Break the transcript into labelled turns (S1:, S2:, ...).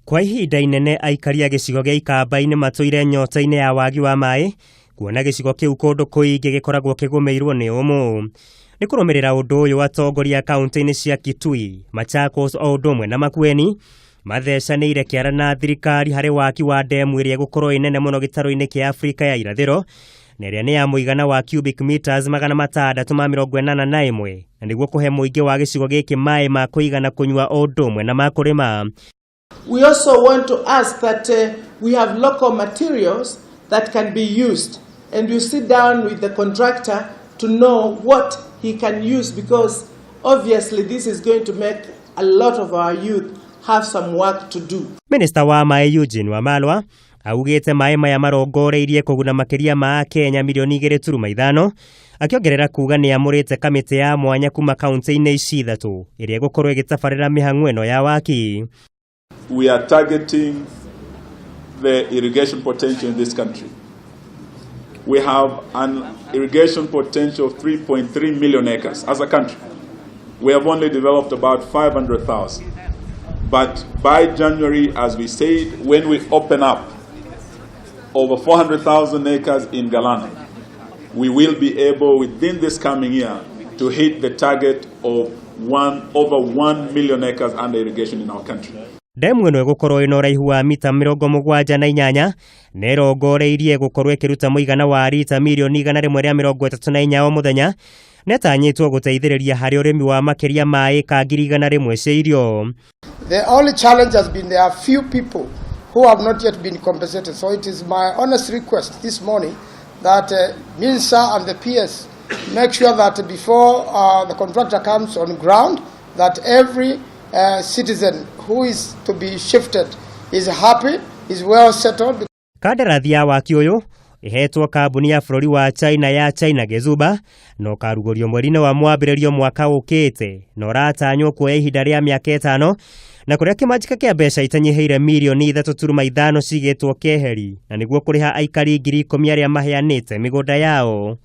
S1: Kwa ihinda inene aikari a gĩcigo gĩa Ikamba-inĩ matũire nyota-inĩ ya wagi wa maĩ, kuona gĩcigo kĩu kũndũ kũingĩ gĩkoragwo kĩgũmĩirwo nĩ ũmũ. Nĩ kũrũmĩrĩra ũndũ ũyũ atongoria kaunti-inĩ cia Kitui, Machakos o ũndũ ũmwe na Makueni mathecanĩire kĩara na thirikari harĩ waki wa ndemu ĩrĩa ĩgũkorwo ĩ nene mũno gĩtarũ-inĩ kĩa Afrika ya irathĩro na ĩrĩa nĩ ya mũigana wa cubic meters 681 na nĩguo kũhe mũingĩ wa gĩcigo gĩkĩ maĩ ma kũigana kũnyua o ũndũ ũmwe na ma kũrĩma.
S2: We also want to ask that we have local materials that can be used, and you sit down with the contractor to know what he can use, because obviously this is going to make a lot of our youth have some work to do.
S1: Minista wa maĩ Eugene Wamalwa augĩte maĩ maya marongoreirie kũguna makĩria ma Akenya milioni 2.5, akĩongerera kuga nĩ amũrĩte kamĩtĩ ya mwanya kuma kaunti-inĩ ici ithatũ ĩrĩa ĩgũkorwo ĩgĩtabarĩra mĩhang'o ĩno ya waki.
S3: We are targeting the irrigation potential in this country. We have an irrigation potential of 3.3 million acres as a country. We have only developed about 500,000. But by January, as we said, when we open up over 400,000 acres in Galana, we will be able within this coming year to hit the target of over 1 million acres under irrigation in our country.
S1: Ndemu ĩno ĩgũkorwo ĩna ũraihu wa mita 78 na ĩrongoreirie gũkorwo ĩkĩruta mũigana wa rita milioni 134 o mũthenya, na ĩtanyĩtwo gũteithĩrĩria harĩ ũrĩmi wa makĩria ma ĩka 100,000 cia irio.
S4: The only challenge has been there are few people who have not yet been compensated. So it is my honest request this morning that Minister and the PS make sure that before the contractor comes on ground, that every citizen who is to be shifted is happy, is well settled.
S1: Kandarathi ya waki ũyũ ĩhetwo kambuni ya bũrũri wa China ya China Gezhouba na ũkarugũrio mweri-inĩ wa mwambĩrĩrio mwaka ũkĩte, na ũratanywo kuoya ihinda rĩa mĩaka 5, na kũrĩa kĩmanjĩka kĩa mbeca itanyihĩire milioni 3.5 cigĩtwo keheri na nĩguo kũrĩha aikari 10,000 arĩa maheanĩte mĩgũnda yao.